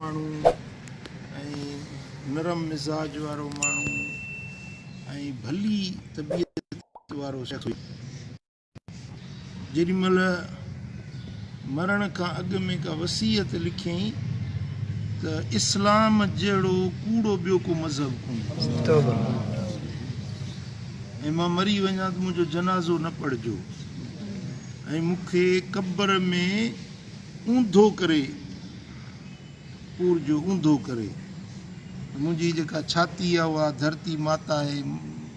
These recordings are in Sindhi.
ماڻهو ۽ نرم مزاج وارو ماڻهو ۽ ڀلي طبيعت وارو شخص هيو. جيڏي مهل مرڻ کان اڳ ۾ ڪا وصيت لکيائين ته اسلام جهڙو ڪوڙو ٻيو ڪو مذهب ڪونهي ۽ مان مري وڃان ته منهنجو جنازو نه پڙهجو ۽ مون کي قبر ۾ اونڌو ڪري پورجو اونڌو ڪري ته منهنجي جيڪا ڇاتي آهي اها ڌرتي ماتا آهي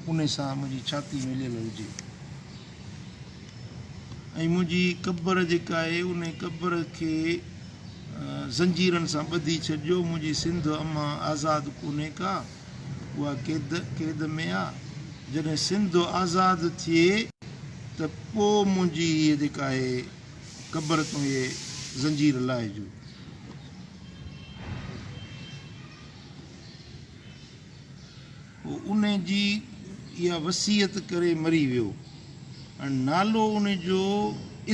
ان سان منهنجي ڇاتي مليل هجي ۽ منهنجي قبر جيڪا آهي ان قبر کي زنجيرن سان ٻڌي ڇڏجو منهنجي سنڌ امان آزاد ڪونهي ڪا اها قيد قيد ۾ آ جڏهن سنڌ آزاد ٿئي ته پوء منهنجي هيء جيڪا آهي قبر تون اهي زنجير لاهجو. پوء انهي جي اها وصيت ڪري مري ويو ۽ نالو انهي جو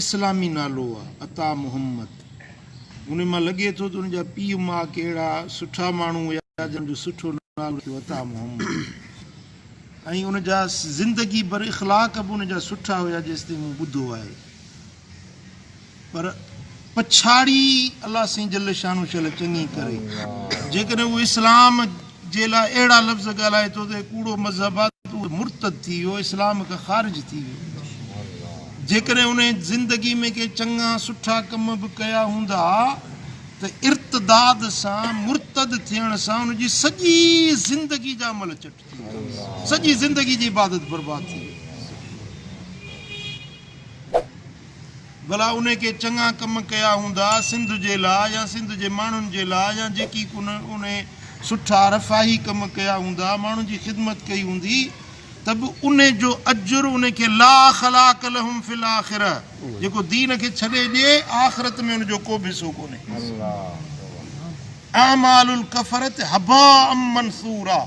اسلامي نالو آ عطا محمد. انهي مان لڳي ٿو ته ان جا پيء ماء ڪهڙا سٺا ماڻهو هيا جن جو سٺو نالو رکيو عطا محمد ۽ ان جا زندگي ڀر اخلاق به ان جا سٺا هيا جيستائين مون ٻڌو آهي. پر پڇاڙي الله سائين جل شانه شل چڱي ڪري. جيڪڏهن هو اسلام جي لاء اهڙا لفظ ڳالهائي ٿو ته هي ڪوڙو مذهب آهي ته اهو مرتد ٿي ويو، اسلام کان خارج ٿي ويو. جيڪڏهن ان زندگي ۾ ڪي چڱا سٺا ڪم به ڪيا هوندا ته ارتداد سان مرتد ٿيڻ سان ان جي سڄي زندگي جا عمل چٽ ٿي ويا، سڄي زندگي جي عبادت برباد ٿي وئي. ڀلا انهي ڪي چڱا ڪم ڪيا هوندا سنڌ جي لا يا سنڌ جي ماڻهن جي لا يا جيڪي انهي سٺا رفاهي ڪم ڪيا هوندا ماڻهن جي خدمت ڪئي هوندي ته به انهي جو اجر انهي کي لا خلاق لهم في الاخره جيڪو دين کي ڇڏي ڏي آخرت ۾ ان جو ڪو به حصو ڪونهي. اعمال الڪفرة هباء منثورا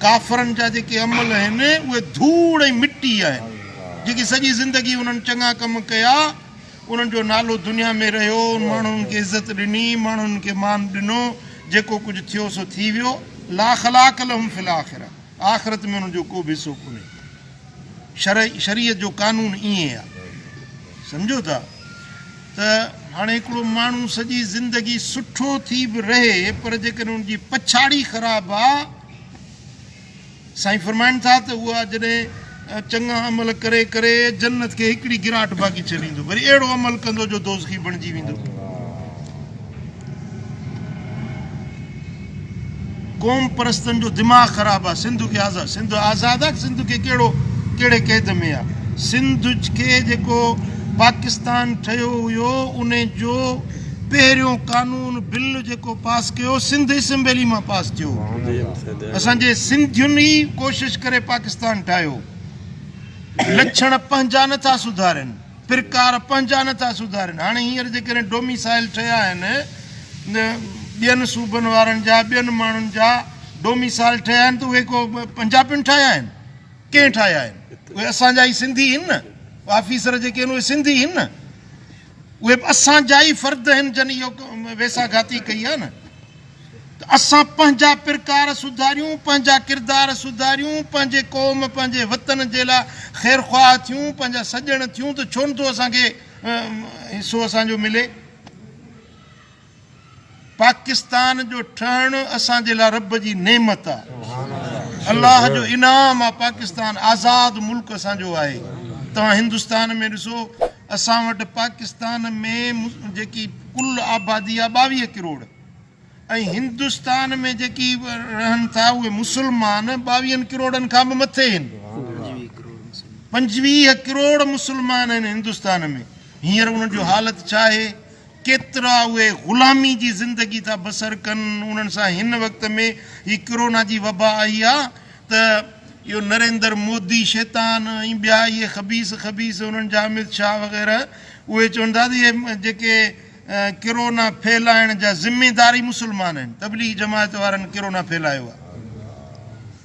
ڪافرن جا جيڪي عمل آهن اهي ڌوڙ ۽ مٽي آهن. جيڪي سڄي زندگي انهن چڱا ڪم ڪيا انهن جو نالو دنيا ۾ رهيو، ماڻهن انهن کي عزت ڏني، ماڻهن انهن کي مان ڏنو، جيڪو ڪجهه ٿيو سو ٿي ويو، لا خلاق لهم في الاخرة آخرت ۾ انهن جو ڪو به حصو ڪونهي. شريعت جو قانون ائين آهي. سمجهو ٿا ته هاڻي هڪڙو ماڻهو سڄي زندگي سٺو ٿي به رهي پر جيڪڏهن ان جي پڇاڙي خراب آ، سائين فرمائن ٿا ته اها جڏهن چڱا عمل ڪري ڪري جنت کي هڪڙي گراٺ باقي ڇڏيندو وري اهڙو عمل ڪندو جو دوزخي بڻجي ويندو. قوم پرستن جو دماغ خراب آ سنڌ کي آزاد سنڌ آزاد آ سنڌ کي ڪهڙو ڪهڙي قيد ۾ آ سنڌ کي جيڪو پاڪستان ٺهيو هيو ان جو پهريون قانون بل جيڪو پاس ڪيو سنڌ اسيمبلي مان پاس ٿيو اسان جي سنڌين ئي ڪوشش ڪري پاڪستان ٺاهيو لڇڻ پنهنجا نٿا سڌارين پرڪار پنهنجا نه ٿا سڌارين. هاڻي هينئر جيڪڏهن ڊوميسائل ٺهيا آهن، ٻين صوبن وارن جا، ٻين ماڻهن جا ڊوميسائل ٺهيا آهن ته اهي ڪو پنجابين ٺاهيا آهن؟ ڪنهن ٺاهيا آهن؟ اهي اسان جا ئي سنڌي آهن نه؟ آفيسر جيڪي آهن اهي سنڌي آهن نه؟ اهي به اسان جا ئي فرد آهن جن اهو ويساهه گهاتي ڪئي آهي نه؟ ته اسان پنهنجا پرڪار سڌاريون، پنهنجا ڪردار سڌاريون، پنهنجي قوم، پنهنجي وطن جي لاء خيرخواهه ٿيون، پنهنجا سڄڻ ٿيون ته ڇو نٿو اسان کي حصو اسان جو ملي؟ پاڪستان جو ٺهڻ اسان جي لاء رب جي نعمت آ، الله جو انعام آ، پاڪستان آزاد ملڪ اسان جو آهي. توهان هندستان ۾ ڏسو اسان وٽ پاڪستان ۾ جيڪي ڪل آبادي آ 22 ڪروڙ ۽ هندستان ۾ جيڪي رهن ٿا اهي مسلمان ٻاويهن ڪروڙن کان به مٿي آهن. 25 ڪروڙ مسلمان آهن هندستان ۾. هينئر انهن جو حالت ڇا آهي؟ ڪيترا اهي غلامي جي زندگي ٿا بسر ڪن. انهن سان هن وقت ۾ هي ڪرونا جي وبا آئي آ ته اهو نريندر مودي شيطان ۽ ٻيا اهي خبيث خبيث انهن جا اميت شاهه وغيره اهي چون ٿا ته اهي جيڪي ڪرونا ڦهلائڻ جا ذميدار ئي مسلمان آهن، تبليغ جماعت وارن ڪرونا ڦهلايو آهي.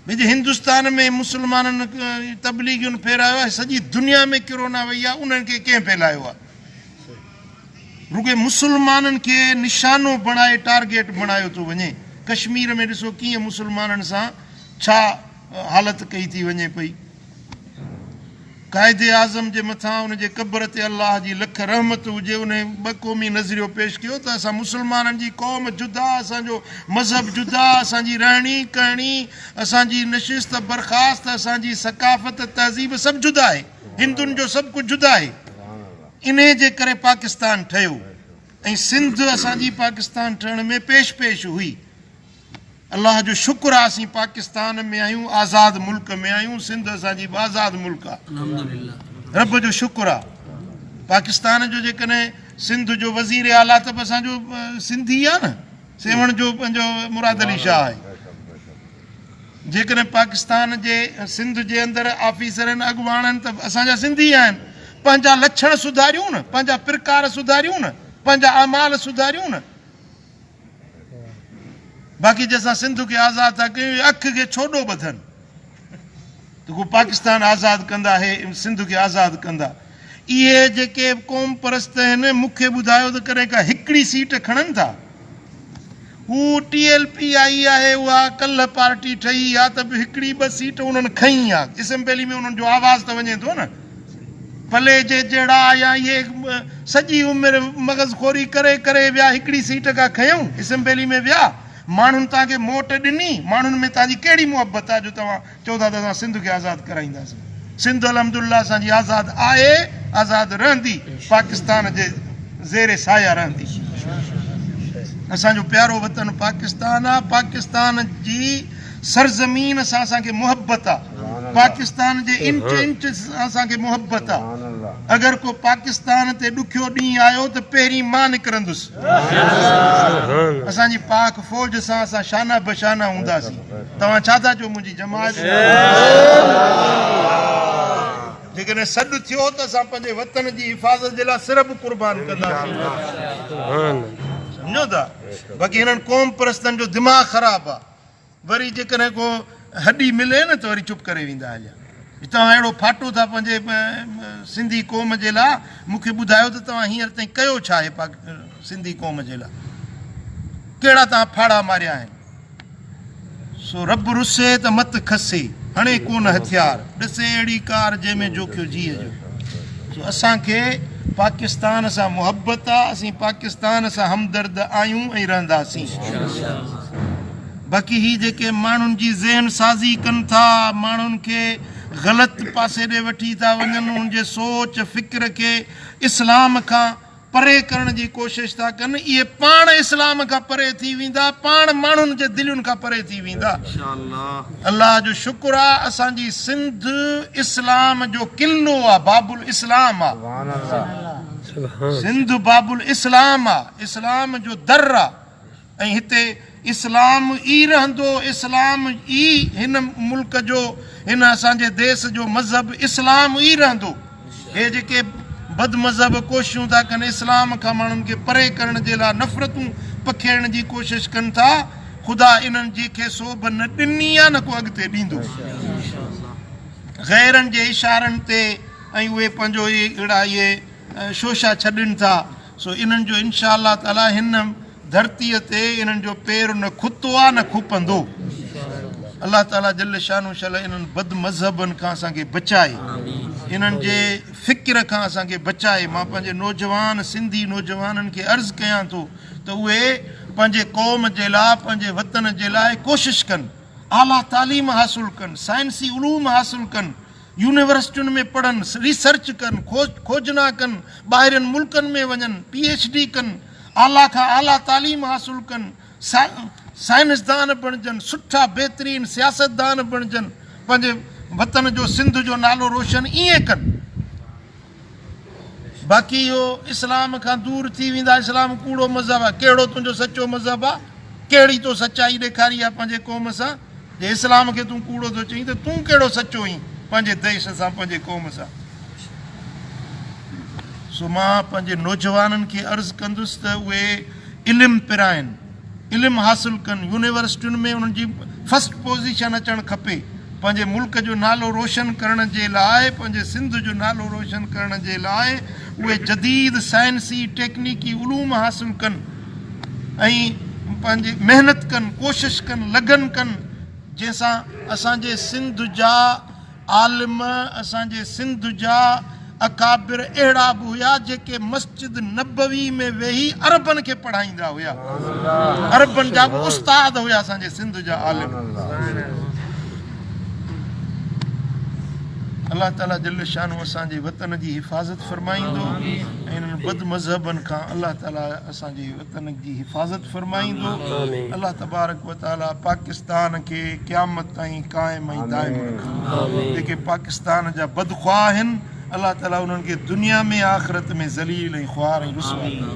ڀئي جي هندستان ۾ مسلمانن تبليغين ڦهلايو آهي، سڄي دنيا ۾ ڪرونا وئي آهي، انهن کي ڪنهن ڦهلايو آهي؟ رڳي مسلمانن کي نشانو بڻائي ٽارگيٽ بڻايو ٿو وڃي. ڪشمير ۾ ڏسو ڪيئن مسلمانن سان ڇا حالت ڪئي ٿي وڃي پئي. قائد اعظم جي مٿان ان جي قبر تي الله جي لک رحمت هجي ان ٻه قومي نظريو پيش ڪيو ته اسان مسلمانن جي قوم جدا اسان جو مذهب جدا اسان جي رهڻي ڪهڻي اسان جي نشست برخاست اسان جي ثقافت تهذيب سڀ جدا آهي هندن جو سڀ ڪجهه جدا آهي انهي جي ڪري پاڪستان ٺهيو ۽ سنڌ اسان جي پاڪستان ٺهڻ ۾ پيش پيش هئي. الله جو شڪر آ اسين پاڪستان ۾ آهيون آزاد ملڪ ۾ آهيون سنڌ اسان جي به آزاد ملڪ آ رب جو شڪر آ پاڪستان جو جيڪڏهن سنڌ جو وزير اعليٰ ته به اسان جو سنڌي آ نه سيوهڻ جو پنهنجو مراد علي شاهه آهي جيڪڏهن پاڪستان جي سنڌ جي اندر آفيسر آهن اڳواڻ آهن ته اسان جا سنڌي آهن پنهنجا لڇڻ سڌاريون نه پنهنجا پرڪار سڌاريون نه پنهنجا اعمال سڌاريون نه باقي جي اسان سنڌ کي آزاد ٿا ڪيون اهي اک کي ڇوڏو ٻڌن ته ڪو پاڪستان آزاد ڪندا هي سنڌ کي آزاد ڪندا اهي جيڪي قوم پرست آهن مون کي ٻڌايو ته ڪڏهن ڪا هڪڙي سيٽ کڻن ٿا هو ٽي ايل پي آئي آهي اها ڪلهه پارٽي ٺهي آ ته به هڪڙي ٻه سيٽ انهن کنئي آ اسيمبلي ۾ انهن جو آواز ته وڃي ٿو نه پليجي جهڙا يا اهي سڄي عمر مغز خوري ڪري ڪري ويا هڪڙي سيٽ ڪا کنيائون اسيمبلي ۾ ويا ماڻهن توهان کي موٽ ڏني ماڻهن ۾ توهان جي ڪهڙي محبت آهي جو توهان چئو ٿا ته اسان سنڌ کي آزاد ڪرائينداسين سنڌ الحمدلله اسان جي آزاد آهي آزاد رهندي پاڪستان جي زير سايه رهندي اسان جو پيارو وطن پاڪستان آهي پاڪستان جي سرزمين سان اسان کي محبت آ پاڪستان جي انچ انچ سان اسان کي محبت آ اگر ڪو پاڪستان تي ڏکيو ڏينهن آيو ته پهرين مان نڪرندس اسان جي پاڪ فوج سان اسان شانه بشانه هونداسين توهان ڇا ٿا چئو منهنجي جماعت جيڪڏهن سڏ ٿيو ته اسان پنهنجي وطن جي حفاظت جي لاء سر به قربان ڪنداسين سمجهو ٿا باقي هنن قوم پرستن جو دماغ خراب آ وري جيڪڏهن ڪو هڏي ملي نه ته وري چپ ڪري ويندا هليا. توهان اهڙو ڦاٽو ٿا پنهنجي سنڌي قوم جي لاء مون کي ٻڌايو ته توهان هينئر تائين ڪيو ڇا آهي پاڪ سنڌي قوم جي لاء ڪهڙا توهان ڦاڙها ماريا آهن سو رب رسي ته مت کسي هڻي ڪونه هٿيار ڏسي اهڙي ڪار جنهن ۾ جوکيو جيء جو. سو اسان کي پاڪستان سان محبت آ، اسين پاڪستان سان همدرد آهيون ۽ رهنداسين. باقي هي جيڪي ماڻهن جي ذهن سازي ڪن ٿا، ماڻهن کي غلط پاسي ڏي وٺي ٿا وڃن، انهن جي سوچ فڪر کي اسلام کان پري ڪرڻ جي ڪوشش ٿا ڪن، اهي پاڻ اسلام کان پري ٿي ويندا، پاڻ ماڻهن جي دلين کان پري ٿي ويندا. الله جو شڪر آ اسان جي سنڌ اسلام جو قلعو آ، باب الاسلام آ. سنڌ باب الاسلام آ، اسلام جو در آ. ۽ هتي اسلام ئي رهندو، اسلام ئي هن ملڪ جو، هن اسان جي ديس جو مذهب اسلام ئي رهندو. هي جيڪي بد مذهب ڪوششون ٿا ڪن اسلام کان ماڻهن کي پري ڪرڻ جي لاء نفرتون پکيڙڻ جي ڪوشش ڪن ٿا، خدا انهن جي کي سوڀ نه ڏني آ نه ڪو اڳتي ڏيندو. غيرن جي اشارن تي ۽ اهي پنهنجو اهڙا اهي شوشا ڇڏين ٿا سو انهن جو انشاء الله تعالي هن ڌرتيء تي انهن جو پير نه کتو آ نه کپندو. الله تعالي جل شانه شل انهن بد مذهبن کان اسان کي بچائي. انهن جي فڪر کان اسان کي بچائي. مان پنهنجي نوجوان سنڌي نوجوانن کي عرض ڪيان ٿو ته اهي پنهنجي قوم جي لاء پنهنجي وطن جي لاء ڪوشش ڪن. اعليٰ تعليم حاصل ڪن، سائنسي علوم حاصل ڪن. يونيورسٽين ۾ پڙهن، ريسرچ ڪن، کوجنا ڪن، ٻاهرين ملڪن ۾ وڃن، پي ايڇ ڊي ڪن، اعليٰ کان اعليٰ تعليم حاصل ڪن، سائنسدان بڻجن، سٺا بهترين سياستدان بڻجن، پنهنجي وطن جو سنڌ جو نالو روشن ائين ڪن. باقي اهو اسلام کان دور ٿي ويندا، اسلام ڪوڙو مذهب آهي، ڪهڙو تنهنجو سچو مذهب آهي، ڪهڙي تو سچائي ڏيکاري آهي پنهنجي قوم سان، جي اسلام کي تون ڪوڙو ٿو چئين ته تون ڪهڙو سچو آهين پنهنجي ديش سان پنهنجي قوم سان. سو مان پنهنجي نوجوانن کي عرض ڪندس ته اهي علم پرائن، علم حاصل ڪن، يونيورسٽين ۾ انهن جي فرسٽ پوزيشن اچڻ کپي. پنهنجي ملڪ جو نالو روشن ڪرڻ جي لاء، پنهنجي سنڌ جو نالو روشن ڪرڻ جي لاء اهي جديد سائنسي ٽيڪنيڪي علوم حاصل ڪن ۽ پنهنجي محنت ڪن، ڪوشش ڪن، لگن ڪن، جنهن سان اسان جي سنڌ جا عالم، اسان جي سنڌ جا اڪابر اهڙا به هيا جيڪي مسجد نبوي ۾ ويهي عربن کي پڙهائيندا هيا. عربن جا به استاد هيا اسان جي سنڌ جا عالم. الله تعالي جل شانه اسان جي وطن جي حفاظت فرمائيندو ۽ انهن بد مذهبن کان الله تعالي اسان جي وطن جي حفاظت فرمائيندو. الله تبارڪ و تعالي پاڪستان کي قيامت تائين قائم ۽ دائم رکندو. جيڪي پاڪستان جا بدخواه آهن الله تعالي انهن کي دنيا ۾ آخرت ۾ ذليل ۽ خوار ۽ رسوا ڪندو.